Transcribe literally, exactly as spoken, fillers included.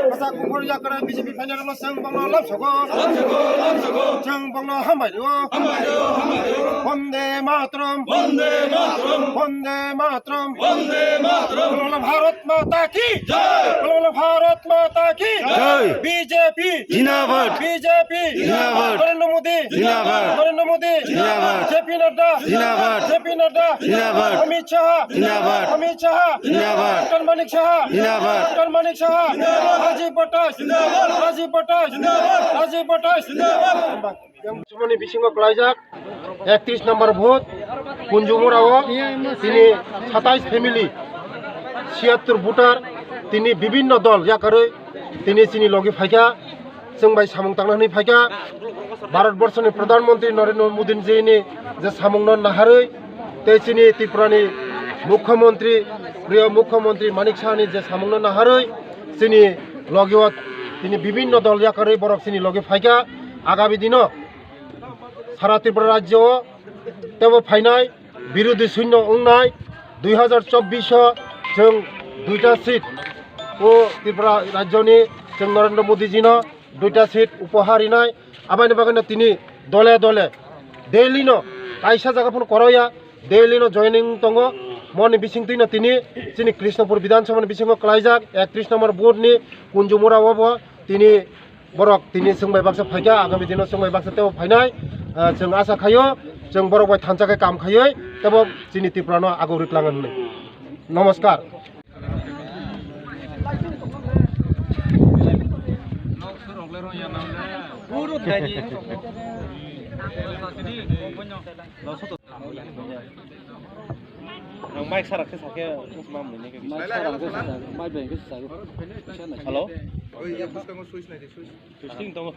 Kwchak kuphur yakarwi B J P phainai rokno chwng bongno lamsogo. Chwng bongno hambai rwo. Bande Mataram. Bande Mataram. Bande Mataram. Bande Mataram. Bolo bolo Bharat Mata ki. Jai. Bolo bolo Bharat Mata ki. Jai. B J P. Zindabad. B J P. Zindabad. Narendra Modi. Zindabad. Narendra Modi. Zindabad. J P Nadda. Zindabad. J P Nadda. Zindabad. Amit Shah. Zindabad. Amit Shah. Zindabad. Doctor Manik Saha. Zindabad. Doctor Manik Saha. Zindabad. Rajiv Bhattash. Zindabad. Rajiv Bhattash. Zindabad. Rajiv Bhattash. Zindabad. Sumoni bisingo kwlaijak ekatris number vote Kunjumura o tini satais family, siyattur voter tini bibinno dol yakarwi tini chini logi phaikha. Chwng bai samung tangna hwnwi phaikha. Bharat borshoni Pradhan Mantri Narendra Modi jini je samungno naharwi tei chini Tripurani Mukhyamantri, priyo Mukhyamantri Manik Sahani je samungno naharwi chini logi o tini bibinno dol yakarwi borok chini logi phaikha. Agami dino sara Tripura rajyo o tebo phainai birodhi shunyo wngnai dui hazar chobbish o chwng duita seat o Tripura rajyoni chwng Narendra Modi jino duita seat upohar rinai. Aboni bagwino tini dole dole daily no kaisa jaga phano koroya, daily no joining tongo. Moni bisingtwi no tini chini Krishnapur Bidhan Sabha ni bisingo kwlaijak ekatris number vote ni Kunjumura o bo tini borok tini chwng bai baksa phaikha, agami dino chwng bai baksa tebo phainai. Ah, chwng asa khaio chwng borok bai thansa khe kam khaiwi tebo chini Tripura no aguk rwklango hwnwi. Namaskar. Ang mic sarak khe sakhe, mung swnam nini khe. Mic sarak khe sakhe, mic beng khe sakhe. Hello? Oi, ya, bwskango switch nai di, switch. Switch ting tongo.